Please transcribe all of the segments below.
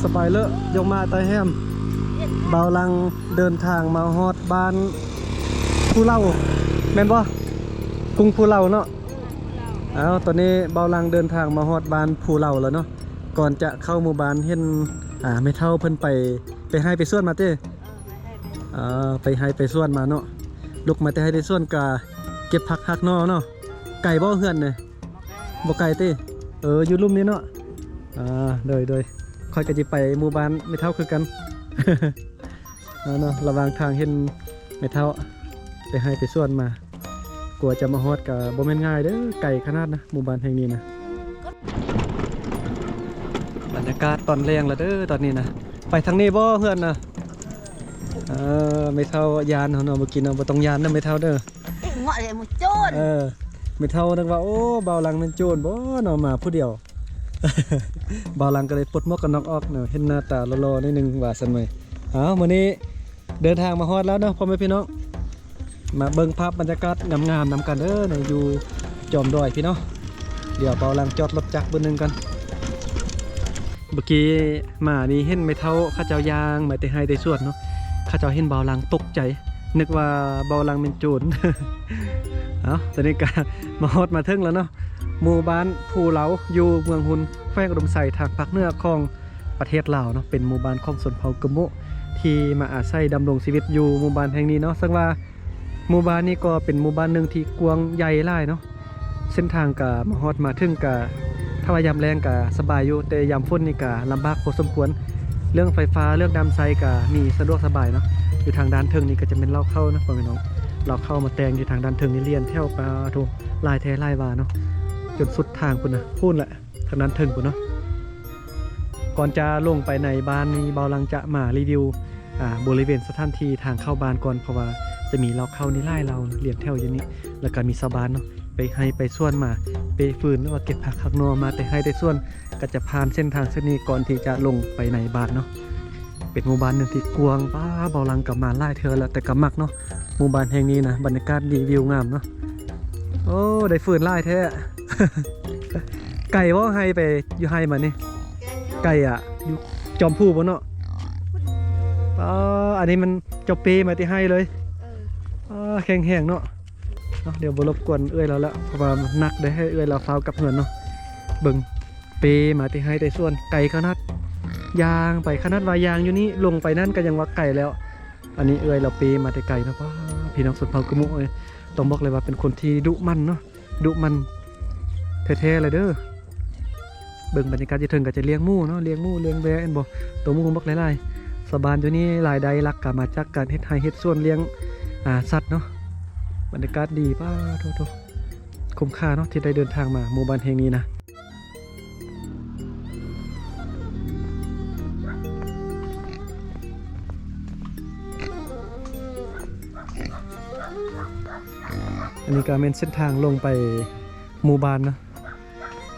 ສະບາຍເລີ ຍົກມາໃຕ້ແຮມ. ບ່າວຫຼັງເດີນທາງມາຮອດບ້ານພູເຫຼົ່າ ແມ່ນບໍ່? ກຸງພູເຫຼົ່າເນາະ. ອ້າວ ຕອນນີ້ບ່າວຫຼັງເດີນທາງມາຮອດບ້ານພູເຫຼົ່າແລ້ວເນາະ. ກ່ອນຈະເຂົ້າໝູ່ບ້ານເຫັນ ອ່າ ແມ່ເຖົ້າເພິ່ນໄປ ໄປໄຮ່ໄປສວນມາຕິ? ເອີ ໄປໄຮ່ໄປສວນມາເນາະ. ລຸກມາແຕ່ໄຮ່ແຕ່ສວນກະເກັບຜັກຫັກໜໍ່ເນາະ. ໄກບໍ່ເຮືອນນີ້? ບໍ່ໄກຕິ? ເອີ ຢູ່ລຸ່ມນີ້ເນາະ. ອ່າ ໂດຍ ໂດຍ ຂ້ອຍກະຊິໄປໝູ່ບ້ານແມ່ເຖົ້າຄືກັນ. ເນາະ ລະຫວ່າງທາງເຫັນແມ່ເຖົ້າໄປໄຮ່ໄປສວນມາ. ກວ່າຈະມາຮອດກະບໍ່ແມ່ນງ່າຍເດີ ໄກຂະໜາດນະ ໝູ່ບ້ານແຫ່ງນີ້ນະ. ບັນຍາກາດຕອນແລງລະເດີຕອນນີ້ນະ. ໄປທາງນີ້ບໍ່ເຮືອນນະ? ເອີ ແມ່ເຖົ້າຢ້ານເຮົາເນາະ ບໍ່ກິນເນາະ. ບໍ່ຕ້ອງຢ້ານນະແມ່ເຖົ້າເດີ. ເອີ ແມ່ເຖົ້ານຶກວ່າ ໂອ້ ບ່າວຫຼັງແມ່ນໂຈນບໍ່ເນາະ ມາຜູ້ດຽວ. ບ່າວຫຼັງກະເລີຍປົດໝວກກັນນັອກອອກເນາະ ເຫັນໜ້າຕາຫຼໍ່ໆໜ້ອຍໜຶ່ງວ່າຊັ້ນເວີຍ. ເອົາ ມື້ນີ້ເດີນທາງມາຮອດແລ້ວເນາະ ພໍ່ແມ່ພີ່ນ້ອງ. ມາເບິ່ງພາບບັນຍາກາດງາມໆນຳກັນເດີ ໃນຢູ່ຈອມດອຍພີ້ເນາະ. ດຽວບ່າວຫຼັງຈອດລົດຈັກບຶດໜຶ່ງກ່ອນ. ເມື່ອກີ້ມານີ້ເຫັນແມ່ເຖົ້າເຂົາເຈົ້າຍ່າງມາແຕ່ໄຮ່ແຕ່ສວນເນາະ. ເຂົາເຈົ້າເຫັນບ່າວຫຼັງຕົກໃຈ ນຶກວ່າບ່າວຫຼັງແມ່ນໂຈນ. ເອົາ ຕອນນີ້ກະມາຮອດມາເຖິງແລ້ວເນາະ ໝູ່ບ້ານພູເຫຼົ່າ ຢູ່ເມືອງຮຸນ ແຂວງອຸດົມໄຊ ທາງພາກເໜືອຂອງປະເທດລາວເນາະ. ເປັນໝູ່ບ້ານຂອງຊົນເຜົ່າກຶມມຸ ທີ່ມາອາໄສດຳລົງຊີວິດຢູ່ໝູ່ບ້ານແຫ່ງນີ້ເນາະ. ເຊິ່ງວ່າ ໝູ່ບ້ານນີ້ກໍເປັນໝູ່ບ້ານໜຶ່ງທີ່ກວ້າງໃຫຍ່ຫຼາຍເນາະ. ເສັ້ນທາງກະມາຮອດມາເຖິງກະ ຖ້າວ່າຍາມແລ້ງກະສະບາຍຢູ່ ແຕ່ຍາມຝົນນີ້ກະລຳບາກພໍສົມຄວນ. ເລື່ອງໄຟຟ້າ ເລື່ອງນ້ຳໃຊ້ກະມີສະດວກສະບາຍເນາະ. ຢູ່ທາງດ້ານເທິງນີ້ກະຈະແມ່ນເລົ້າເຂົ້ານະ ພໍ່ແມ່ພີ່ນ້ອງ. ເລົ້າເຂົ້າມາແຕ່ງຢູ່ທາງດ້ານເທິງນີ້ ລຽນແຖວ ປາໂທ້ ຫຼາຍແທ້ຫຼາຍວ່າເນາະ ຈົນສຸດທາງພຸ້ນນະ ພຸ້ນແຫຼະ ທາງດ້ານເທິງພຸ້ນເນາະ. ກ່ອນຈະລົງໄປໃນບ້ານນີ້ ບ່າວຫຼັງຈະມາຣີວິວ ອ່າ ບໍລິເວນສະຖານທີ່ທາງເຂົ້າບ້ານກ່ອນ ເພາະວ່າຈະມີເລົ້າເຂົ້ານີ້ຫຼາຍເລົ້າລຽນແຖວຢູ່ນີ້ ແລ້ວກະມີຊາວບ້ານເນາະ ໄປໄຮ່ໄປສວນມາ ໄປຟືນ ຫຼືວ່າເກັບຜັກຫັກໜໍ່ມາແຕ່ໄຮ່ແຕ່ສວນ ກະຈະຜ່ານເສັ້ນທາງເສັ້ນນີ້ກ່ອນທີ່ຈະລົງໄປໃນບ້ານເນາະ. ເປັນໝູ່ບ້ານໜຶ່ງທີ່ກວ້າງ ປ້າ ບ່າວຫຼັງກະມາຫຼາຍເທື່ອແລ້ວ ແຕ່ກະມັກເນາະ ໝູ່ບ້ານແຫ່ງນີ້ນະ ບັນຍາກາດດີ ວິວງາມເນາະ. ໂອ້ ໄດ້ຟືນຫຼາຍແທ້. ໄກບໍ່ ໄຮ່ໄປ ຢູ່ໄຮ່ມານີ້? ໄກອະ ຢູ່ຈອມພູບໍ່ເນາະ? ອໍ ອັນນີ້ມັນເຈົ້າເປມາແຕ່ໄຮ່ເລີຍ. ອໍ ແຂງແຮງເນາະ. ເນາະ ດຽວບໍ່ລົບກວນເອື້ອຍລາວລະ ເພາະວ່າມັນໜັກເດ້ ໃຫ້ເອື້ອຍລາວຟ້າວກັບເຮືອນເນາະ. ເບິ່ງ ເປມາແຕ່ໄຮ່ແຕ່ສວນ ໄກຂະໜາດ ຍ່າງໄປ ຂະໜາດວ່າຍ່າງຢູ່ນີ້ ລົງໄປນັ້ນກະຍັງວ່າໄກແລ້ວ. ອັນນີ້ເອື້ອຍລາວເປມາແຕ່ໄກເນາະ. ປ້າ ພີ່ນ້ອງຊົນເຜົ່າກຶມມຸເອີຍ ຕ້ອງບອກເລີຍວ່າເປັນຄົນທີ່ດຸໝັ່ນເນາະ ດຸໝັ່ນແທ້ໆເລີຍເດີ. ເບິ່ງບັນຍາກາດຢູ່ເທິງກະຈະລ້ຽງໝູເນາະ ລ້ຽງໝູລ້ຽງແວ ເຫັນບໍ່ ໂຕໝູບັກຫຼາຍໆ. ຊາວບ້ານຢູ່ນີ້ລາຍໄດ້ຫຼັກກະມາຈາກການເຮັດໄຮ່ເຮັດສວນ ລ້ຽງ ອ່າ ສັດເນາະ. ບັນຍາກາດດີ ປ້າໂທ້ໆ ຄຸ້ມຄ່າເນາະທີ່ໄດ້ເດີນທາງມາໝູ່ບ້ານແຫ່ງນີ້ນະ. ອັນນີ້ກະແມ່ນເສັ້ນທາງລົງໄປໝູ່ບ້ານເນາະ.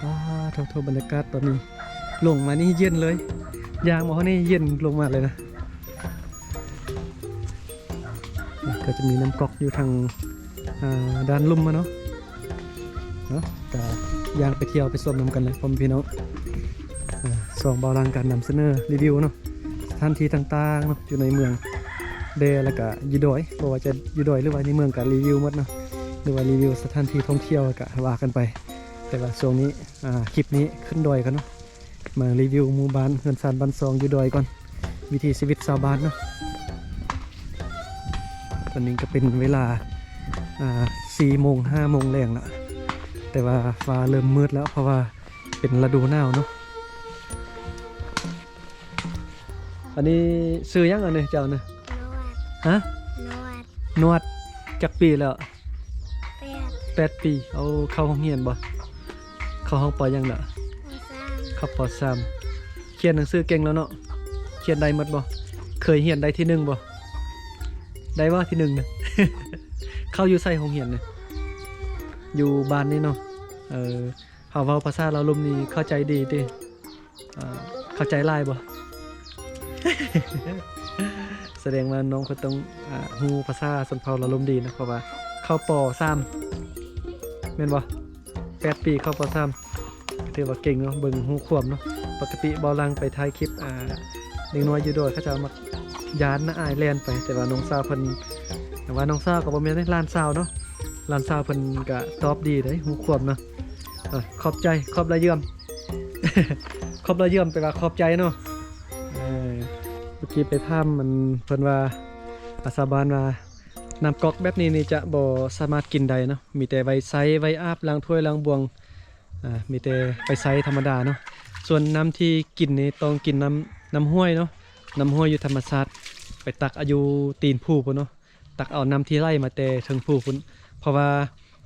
ວ້າ ໂທ້ໆ ບັນຍາກາດຕອນນີ້ ລົງມານີ້ເຢັນເລີຍ ຍ່າງມາຮອດນີ້ເຢັນລົງມາເລີຍນະ. ກະຈະມີນ້ຳກອກຢູ່ທາງ ອ່າ ດ້ານລຸ່ມມາເນາະ ເນາະ. ກະຍ່າງໄປທ່ຽວໄປຊົມນຳກັນເລີຍ ພໍ່ແມ່ພີ່ນ້ອງ. ອ່າ ຊ່ອງບ່າວຫຼັງກະນຳສະເໜີຣີວິວເນາະ ສະຖານທີ່ຕ່າງໆເນາະ ຢູ່ໃນເມືອງແດ່ ແລ້ວກະຢູ່ດອຍ ບໍ່ວ່າຈະຢູ່ດອຍ ຫຼືວ່າໃນເມືອງກະຣີວິວໝົດເນາະ ຫຼືວ່າຣີວິວສະຖານທີ່ທ່ອງທ່ຽວກະວ່າກັນໄປ. ແຕ່ວ່າຊ່ວງນີ້ ອ່າ ຄລິບນີ້ຂຶ້ນດອຍກ່ອນເນາະ ມາຣີວິວໝູ່ບ້ານເຮືອນຊານບ້ານຊ່ອງຢູ່ດອຍກ່ອນ ວິຖີຊີວິດຊາວບ້ານເນາະ. ຕອນນີ້ກະເປັນເວລາ ອ່າ ສີ່ໂມງ ຫ້າໂມງແລງລະ ແຕ່ວ່າຟ້າເລີ່ມມືດແລ້ວ ເພາະວ່າເປັນລະດູໜາວເນາະ. ອັນນີ້ຊື່ຫຍັງອັນນີ້ເຈົ້ານະ? ນວດ. ຮະ? ນວດ. ນວດ. ຈັກປີແລ້ວ? ແປດ. ແປດປີ. ໂອ້ ເຂົ້າໂຮງຮຽນບໍ່? ເຂົ້າຫ້ອງ ປ.ຫຍັງລະ? ປ.ສາມ. ເຂົ້າ ປ.ສາມ. ຂຽນໜັງສືເກັ່ງແລ້ວເນາະ? ຂຽນໄດ້ໝົດບໍ່? ເຄີຍຮຽນໄດ້ທີໜຶ່ງບໍ່? ໄດ້ບໍ່ທີໜຶ່ງນະ? ເຂົ້າຢູ່ໃສໂຮງຮຽນນະ? ຢູ່ບ້ານນີ້ເນາະ? ເອີ ເຮົາເວົ້າພາສາລາວລຸ່ມນີ້ເຂົ້າໃຈດີຕິ? ເອີ ເຂົ້າໃຈຫຼາຍບໍ່? ສະແດງວ່ານ້ອງເພິ່ນຕ້ອງ ອ່າ ຮູ້ພາສາຊົນເຜົ່າລາວລຸ່ມດີເນາະ ເພາະວ່າເຂົ້າ ປ.ສາມ ແມ່ນບໍ່? ແປດປີເຂົ້າ ປ.ສາມ ກະຖືວ່າເກັ່ງເນາະ ເບິ່ງຮູ້ຄວາມເນາະ. ປົກກະຕິເບົາຫຼັງໄປຖ່າຍຄລິບ ອ່າ ເດັກນ້ອຍຢູ່ດອຍ ເຂົາເຈົ້າມັກຢ້ານນະອາຍແລ່ນໄປ ແຕ່ວ່ານ້ອງສາວເພິ່ນ ແຕ່ວ່ານ້ອງສາວກໍບໍ່ແມ່ນເດ້ ຫຼານສາວເນາະ ຫຼານສາວເພິ່ນກໍຕອບດີເດ້ ຮູ້ຄວາມເນາະ. ເອີ ຂອບໃຈ ຂອບລະເຢືອມ ຂອບລະເຢືອມແປວ່າຂອບໃຈເນາະ. ເອີ ເມື່ອກີ້ໄປຖາມມັນ ເພິ່ນວ່າ ອາ ຊາວບ້ານວ່າ ນ້ຳກອກແບບນີ້ນີ້ຈະບໍ່ສາມາດກິນໄດ້ເນາະ ມີແຕ່ໄວ້ໃຊ້ ໄວ້ອາບ ລ້າງຖ້ວຍ ລ້າງບ່ວງ ອ່າ ມີແຕ່ໄປໃຊ້ທຳມະດາເນາະ. ສ່ວນນ້ຳທີ່ກິນນີ້ຕ້ອງກິນນ້ຳ ນ້ຳຫ້ວຍເນາະ ນ້ຳຫ້ວຍຢູ່ທຳມະຊາດ ໄປຕັກເອົາຢູ່ຕີນພູພຸ້ນເນາະ ຕັກເອົານ້ຳທີ່ໄຫຼມາແຕ່ເທິງພູພຸ້ນ ເພາະວ່າ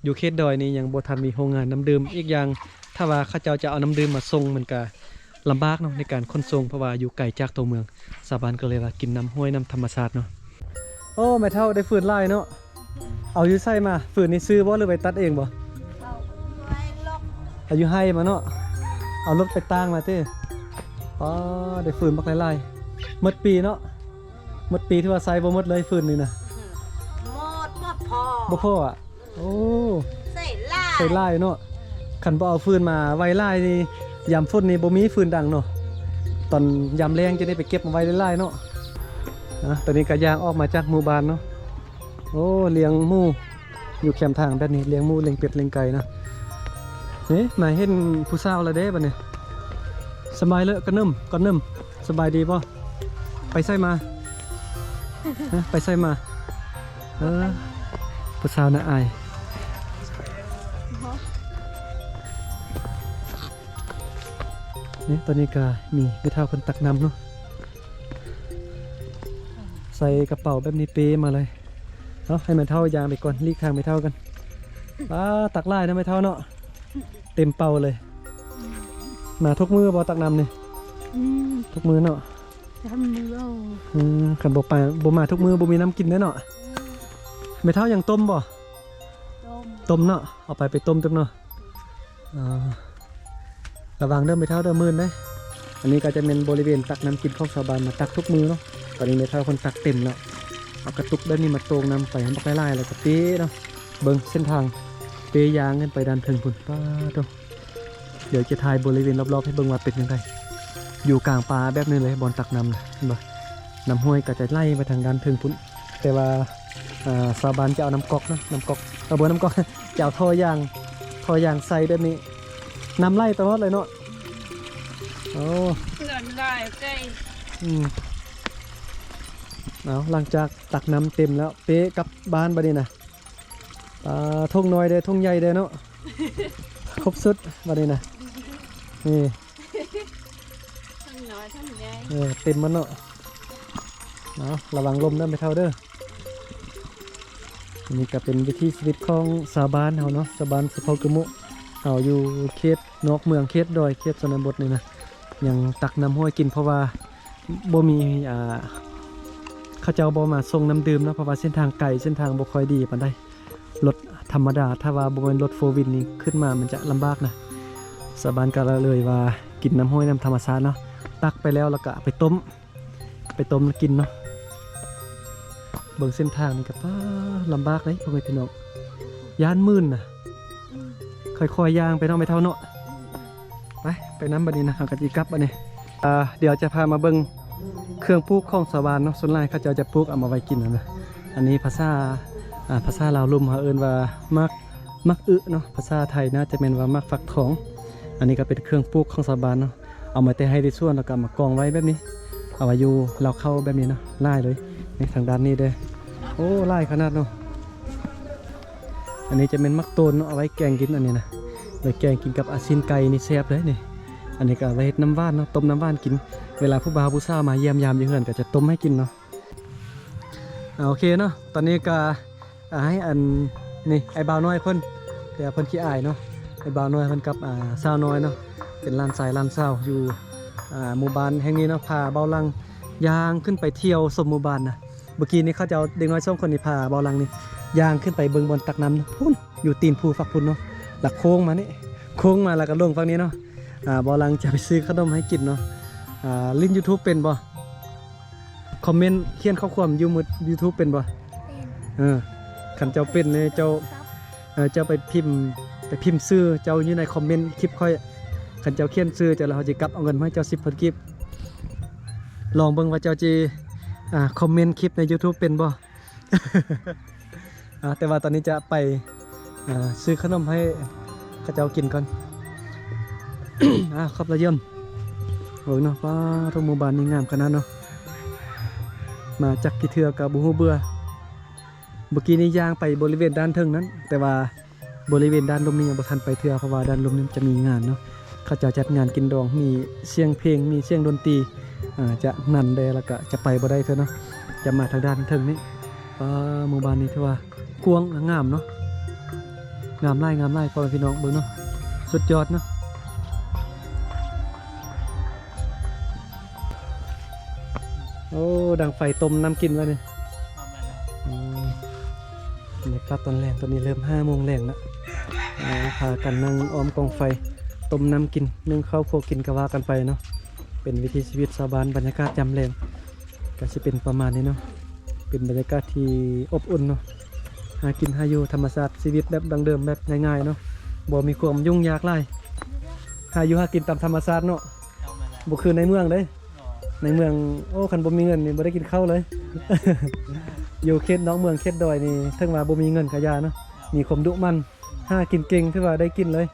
ຢູ່ເຂດດອຍນີ້ຍັງບໍ່ທັນມີໂຮງງານນ້ຳດື່ມ. ອີກຢ່າງ ຖ້າວ່າເຂົາເຈົ້າຈະເອົານ້ຳດື່ມມາສົ່ງ ມັນກະລຳບາກເນາະ ໃນການຂົນສົ່ງ ເພາະວ່າຢູ່ໄກຈາກຕົວເມືອງ. ຊາວບ້ານກໍເລີຍວ່າກິນນ້ຳຫ້ວຍ ນ້ຳທຳມະຊາດເນາະ. ໂອ້ ແມ່ເຖົ້າໄດ້ຟືນຫຼາຍເນາະ. ເອົາຢູ່ໃສມາ? ຟືນນີ້ຊື້ບໍ່ ຫຼືໄປຕັດເອງບໍ່? ເອົາຢູ່ໄຮ່ມາເນາະ ເອົາລົດໄປຕ່າງມາຕິ. ອໍ ໄດ້ຟືນບັກຫຼາຍໆ ໝົດປີເນາະ ໝົດປີ ຖືວ່າໃຊ້ບໍ່ໝົດເລີຍຟືນນີ້ນະ. ໝົດ ບໍ່ພໍ ບໍ່ພໍອະ. ໂອ້ ໃຊ້ຫຼາຍ ໃຊ້ຫຼາຍເນາະ. ຄັນບໍ່ເອົາຟືນມາໄວ້ຫຼາຍນີ້ ຍາມຝົນນີ້ບໍ່ມີຟືນດັງເນາະ ຕອນຍາມແລ້ງຈະໄດ້ໄປເກັບມາໄວ້ຫຼາຍໆເນາະ. ອ່າ ຕອນນີ້ກໍຍ່າງອອກມາຈາກໝູ່ບ້ານເນາະ. ໂອ້ ລ້ຽງໝູຢູ່ແຄມທາງແບບນີ້ ລ້ຽງໝູ ລ້ຽງເປັດ ລ້ຽງໄກ່ນະ. ນີ້ມາເຫັນຜູ້ສາວແລ້ວເດ້ບັດນີ້. ສະບາຍເລີກະໜຶ່ມ ກະໜຶ່ມ ສະບາຍດີບໍ່? ໄປໃສມາ? ຮະ ໄປໃສມາ? ເອີ ຜູ້ສາວໜ້າອາຍ. ນີ້ ຕອນນີ້ກະມີແມ່ເຖົ້າເພິ່ນຕັກນ້ຳເນາະ ໃສ່ກະເປົາແບບນີ້ເປມາເລີຍ. ເອົາ ໃຫ້ແມ່ເຖົ້າຍ່າງໄປກ່ອນ ຫຼີກທາງແມ່ເຖົ້າກ່ອນ. ປາ ຕັກຫຼາຍເນາະແມ່ເຖົ້າເນາະ ເຕັມເປົາເລີຍ. ມາທຸກມື້ບໍ່ຕັກນ້ຳນີ້? ອືມ ທຸກມື້ເນາະ. ທຳມື້ເອົາ ອືມ ຄັນບໍ່ໄປ ບໍ່ມາທຸກມື້ບໍ່ມີນ້ຳກິນເດ້ເນາະ. ອືມ ແມ່ເຖົ້າຍັງຕົ້ມບໍ່? ຕົ້ມ ຕົ້ມເນາະ ເອົາໄປ ໄປຕົ້ມຕື່ມເນາະ. ອ່າ ລະວັງເດີແມ່ເຖົ້າເດີ ມື່ນເດ້. ອັນນີ້ກໍຈະແມ່ນບໍລິເວນຕັກນ້ຳກິນຂອງຊາວບ້ານ ມາຕັກທຸກມື້ເນາະ. ຕອນນີ້ແມ່ເຖົ້າເພິ່ນຕັກເຕັມແລ້ວ ເອົາກະຕຸກແບບນີ້ມາໂຕ່ງນ້ຳໄປໃຫ້ບັກຫຼາຍໆ ແລ້ວກໍເປເນາະ. ເບິ່ງເສັ້ນທາງເປຍ່າງຂຶ້ນໄປດ້ານເທິງພຸ້ນ ປາໂທ້. ດຽວຈະຖ່າຍບໍລິເວນລອບໆໃຫ້ເບິ່ງວ່າເປັນຈັ່ງໃດ. ຢູ່ກາງປ່າແບບນີ້ເລີຍ ບ່ອນຕັກນ້ຳນະ ເຫັນບໍ່? ນ້ຳຫ້ວຍກໍຈະໄຫຼໄປທາງດ້ານເທິງພຸ້ນ ແຕ່ວ່າ ອ່າ ຊາວບ້ານຈະເອົານ້ຳກອກເນາະ ນ້ຳກອກ ເອີ ບໍ່ ນ້ຳກອກ ຈະເອົາທໍ່ຢາງ ທໍ່ຢາງໃສ່ແບບນີ້ ນ້ຳໄຫຼຕະຫຼອດເລີຍເນາະ. ໂອ້ ເພື່ອນຫຼາຍໃຈ. ອືມ ເອົາ ຫຼັງຈາກຕັກນ້ຳເຕັມແລ້ວ ເປກັບບ້ານບັດນີ້ນະ. ອ່າ ທົ່ງນ້ອຍເດ້ ທົ່ງໃຫຍ່ເດ້ເນາະ ຄົບຊຸດບັດນີ້ນະ. ນີ້ ທັງນ້ອຍທັງໃຫຍ່ ເອີ ເຕັມມັນເນາະ. ເອົາ ລະວັງລົ້ມເດີແມ່ເຖົ້າເດີ. ອັນນີ້ກໍເປັນວິຖີຊີວິດຂອງຊາວບ້ານເຮົາເນາະ ຊາວບ້ານສະເຜົ່າກຶໂມະ ເຮົາຢູ່ເຂດນອກເມືອງ ເຂດດອຍ ເຂດຊົນນະບົດນີ້ນະ ຍັງຕັກນ້ຳຫ້ວຍກິນ ເພາະວ່າບໍ່ມີ ອ່າ ເຂົາເຈົ້າບໍ່ມາສົ່ງນ້ຳດື່ມເນາະ ເພາະວ່າເສັ້ນທາງໄກ ເສັ້ນທາງບໍ່ຄ່ອຍດີປານໃດ. ລົດທຳມະດາ ຖ້າວ່າບໍ່ແມ່ນລົດໂຟວີນນີ້ຂຶ້ນມາມັນຈະລຳບາກນະ. ຊາວບ້ານກໍເລີຍວ່າກິນນ້ຳຫ້ວຍນ້ຳທຳມະຊາດເນາະ ຕັກໄປແລ້ວ ແລ້ວກໍໄປຕົ້ມ ໄປຕົ້ມແລ້ວກິນເນາະ. ເບິ່ງເສັ້ນທາງນີ້ກໍ ປາ ລຳບາກເດ້ພໍ່ແມ່ພີ່ນ້ອງ ຢ້ານມື່ນນະ. ອືມ ຄ່ອຍໆຍ່າງໄປເນາະແມ່ເຖົ້າເນາະ. ອືມ ໄປ ໄປນຳບັດນີ້ນະ ເຮົາກໍຊິກັບບັດນີ້. ອ່າ ດຽວຈະພາມາເບິ່ງເຄື່ອງປູກຂອງຊາວບ້ານເນາະ ສ່ວນຫຼາຍເຂົາເຈົ້າຈະປູກເອົາມາໄວ້ກິນຫັ້ນນະ. ອັນນີ້ພາສາ ອ່າ ພາສາລາວລຸ່ມເຮົາເອີ້ນວ່າໝາກ ໝາກອຶເນາະ ພາສາໄທໜ້າຈະແມ່ນວ່າໝາກຟັກທອງ. ອັນນີ້ກໍເປັນເຄື່ອງປູກຂອງຊາວບ້ານເນາະ ເອົາມາແຕ່ໄຮ່ແຕ່ສວນ ແລ້ວກໍເອົາມາກອງໄວ້ແບບນີ້ ເອົາໄວ້ຢູ່ເລົ້າເຂົ້າແບບນີ້ເນາະ ຫຼາຍເລີຍ. ນີ້ທາງດ້ານນີ້ເດ້ ໂອ້ ຫຼາຍຂະໜາດເນາະ. ອັນນີ້ຈະແມ່ນໝາກໂຕນເນາະ ເອົາໄວ້ແກງກິນ ອັນນີ້ນະ ໄວ້ແກງກິນກັບອາຊີ້ນໄກ່ນີ້ແຊບເລີຍນີ້. ອັນນີ້ກໍເອົາໄວ້ເຮັດນ້ຳຫວານເນາະ ຕົ້ມນ້ຳຫວານກິນ ເວລາຜູ້ບ່າວຜູ້ສາວມາຢ້ຽມຢາມຢູ່ເຮືອນກໍຈະຕົ້ມໃຫ້ກິນເນາະ. ອ່າ ໂອເຄເນາະ ຕອນນີ້ກໍ ອ່າ ໃຫ້ອັນນີ້ ໄອ້ບ່າວນ້ອຍເພິ່ນ ແຕ່ເພິ່ນຂີ້ອາຍເນາະ ໄອ້ບ່າວນ້ອຍເພິ່ນກັບ ອ່າ ສາວນ້ອຍເນາະ ເປັນຫຼານຊາຍຫຼານສາວຢູ່ ອ່າ ໝູ່ບ້ານແຫ່ງນີ້ເນາະ ພາບ່າວຫຼັງຍ່າງຂຶ້ນໄປທ່ຽວຊົມໝູ່ບ້ານນະ. ເມື່ອກີ້ນີ້ເຂົາເຈົ້າ ເດັກນ້ອຍສອງຄົນນີ້ພາບ່າວຫຼັງນີ້ຍ່າງຂຶ້ນໄປເບິ່ງບ່ອນຕັກນ້ຳພຸ້ນ ຢູ່ຕີນພູຝັ່ງພຸ້ນເນາະ ແລ້ວໂຄ້ງມານີ້ ໂຄ້ງມາແລ້ວກໍລົງຝັ່ງນີ້ເນາະ. ອ່າ ບ່າວຫຼັງຈະໄປຊື້ຂະໜົມໃຫ້ກິນເນາະ. ອ່າ ຫຼິ້ນ YouTube ເປັນບໍ່? ຄອມເມັນ ຂຽນຂໍ້ຄວາມຢູ່ມື YouTube ເປັນບໍ່? ເປັນ ເອີ ຄັນເຈົ້າເປັນນີ້ເຈົ້າ ເອີ ເຈົ້າໄປພິມ ໄປພິມຊື່ເຈົ້າຢູ່ໃນຄອມເມັນຄລິບຂ້ອຍ ຂ ຄັນເຈົ້າຂຽນຊື່ເຈົ້າແລ້ວ ເຮົາຊິກັບເອົາເງິນມາໃຫ້ເຈົ້າສິບພັນກີບ. ລອງເບິ່ງວ່າເຈົ້າຊິ ອ່າ ຄອມເມັນຄລິບໃນ YouTube ເປັນບໍ່? ອ່າ ແຕ່ວ່າຕອນນີ້ຈະໄປ ອ່າ ຊື້ຂະໜົມໃຫ້ເຂົາເຈົ້າກິນກ່ອນ. ອ່າ ຂອບລະຢ້ຽມ. ເບິ່ງເນາະ ປ້າ ທຸກໝູ່ບ້ານນີ້ງາມຂະໜາດເນາະ. ມາຈັກກີ່ເທື່ອກໍບໍ່ຮູ້ເບື່ອ. ເມື່ອກີ້ນີ້ຍ່າງໄປບໍລິເວນດ້ານເທິງນັ້ນ ແຕ່ວ່າບໍລິເວນດ້ານລຸ່ມນີ້ຍັງບໍ່ທັນໄປເທື່ອ ເພາະວ່າດ້ານລຸ່ມນີ້ຈະມີງານເນາະ. ເຂົາເຈົ້າຈັດງານກິນດອງ ມີສຽງເພງ ມີສຽງດົນຕີ ອ່າ ຈະນັ້ນແດ່ ແລ້ວກະຈະໄປບໍ່ໄດ້ເທື່ອເນາະ. ຈະມາທາງດ້ານເທິງນີ້. ອ່າ ໝູ່ບ້ານນີ້ຖືວ່າກວ້າງ ແລະ ງາມເນາະ. ງາມຫຼາຍ ງາມຫຼາຍ ພໍ່ແມ່ພີ່ນ້ອງ ເບິ່ງເນາະ. ສຸດຍອດເນາະ. ໂອ້ ດັງໄຟຕົ້ມນ້ຳກິນແລ້ວນີ້. ອືມ ບັນຍາກາດຕອນແລງ ຕອນນີ້ເລີ່ມຫ້າໂມງແລງລະ. ອ່າ ພາກັນນັ່ງອ້ອມກອງໄຟ ຕົ້ມນ້ຳກິນ ໜຶ້ງເຂົ້າຄົວກິນ ກໍວ່າກັນໄປເນາະ. ເປັນວິຖີຊີວິດຊາວບ້ານ ບັນຍາກາດຍາມແລງ ກໍຊິເປັນປະມານນີ້ເນາະ. ເປັນບັນຍາກາດທີ່ອົບອຸ່ນເນາະ. ຫາກິນຫາຢູ່ ທຳມະຊາດ ຊີວິດແບບດັ້ງເດີມ ແບບງ່າຍໆເນາະ. ບໍ່ມີຄວາມຫຍຸ້ງຍາກຫຼາຍ. ຫາຢູ່ຫາກິນຕາມທຳມະຊາດເນາະ. ບໍ່ຄືໃນເມືອງເດ້. ໃນເມືອງ ໂອ້ ຄັນບໍ່ມີເງິນນີ້ບໍ່ໄດ້ກິນເຂົ້າເລີຍ. ຢູ່ເຂດນອກເມືອງເຂດດອຍນີ້ ເຖິງວ່າບໍ່ມີເງິນກະຢ່າເນາະ ມີຄວາມດຸໝັ່ນ ຫາກິນເກັ່ງ ຖືວ່າໄດ້ກິນເລີຍ.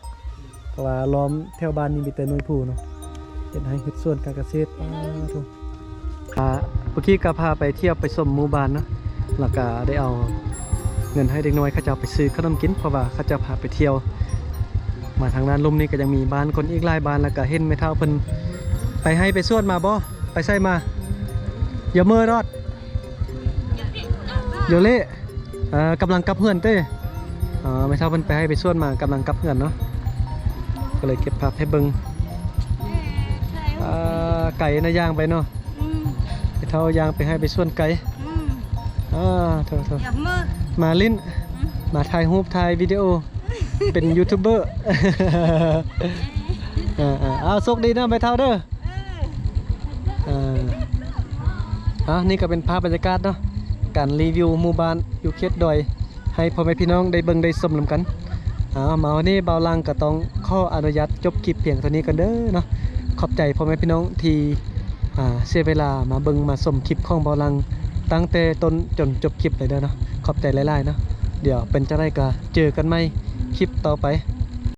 ເພາະວ່າລ້ອມແຖວບ້ານນີ້ມີແຕ່ໜ່ວຍພູເນາະ ເຮັດໄຮ່ເຮັດສວນການກະເສດ. ອ່າ ທຸ ອ່າ ເມື່ອກີ້ກໍພາໄປທ່ຽວໄປຊົມໝູ່ບ້ານເນາະ ແລ້ວກໍໄດ້ເອົາເງິນໃຫ້ເດັກນ້ອຍເຂົາເຈົ້າໄປຊື້ຂະໜົມກິນ ເພາະວ່າເຂົາເຈົ້າພາໄປທ່ຽວ. ມາທາງດ້ານລຸ່ມນີ້ກໍຍັງມີບ້ານຄົນອີກຫຼາຍບ້ານ ແລ້ວກໍເຫັນແມ່ເຖົ້າເພິ່ນໄປໄຮ່ໄປສວນມາບໍ່? ໄປໃສມາ? ຢາເມີດອດ ຢາເລ. ເອີ ກຳລັງກັບເຮືອນເຕ້. ອໍ ແມ່ເຖົ້າເພິ່ນໄປໄຮ່ໄປສວນມາ ກຳລັງກັບເຮືອນເນາະ ກໍເລີຍເກັບພາບໃຫ້ເບິ່ງ. ອ່າ ໄກນະ ຍ່າງໄປເນາະ. ອືມ ແມ່ເຖົ້າຍ່າງໄປໄຮ່ໄປສວນໄກ. ອືມ ອ່າ ໂທໆ ຢາກເມີ ມາຫຼິ້ນ ອືມ ມາຖ່າຍຮູບ ຖ່າຍວິດີໂອ ເປັນຢູທູບເບີ. ເອີ ເອີ ເອົາ ໂຊກດີເນາະແມ່ເຖົ້າເດີ. ເອີ ອ່າ ນີ້ກໍເປັນພາບບັນຍາກາດເນາະ ການຣີວິວໝູ່ບ້ານຢູ່ເຂດດອຍ ໃຫ້ພໍ່ແມ່ພີ່ນ້ອງໄດ້ເບິ່ງໄດ້ຊົມນຳກັນ. ເອົາ ມາວັນນີ້ບ່າວຫຼັງກໍຕ້ອງຂໍອະນຸຍາດຈົບຄລິບພຽງເທົ່ານີ້ກ່ອນເດີເນາະ. ຂອບໃຈພໍ່ແມ່ພີ່ນ້ອງທີ່ ອ່າ ເສຍເວລາມາເບິ່ງມາຊົມຄລິບຂອງບ່າວຫຼັງ ຕັ້ງແຕ່ຕົ້ນຈົນຈົບຄລິບເລີຍເດີເນາະ. ຂອບໃຈຫຼາຍໆເນາະ. ດຽວເປັນຈັ່ງໃດກໍເຈີກັນໃໝ່ຄລິບຕໍ່ໄປ.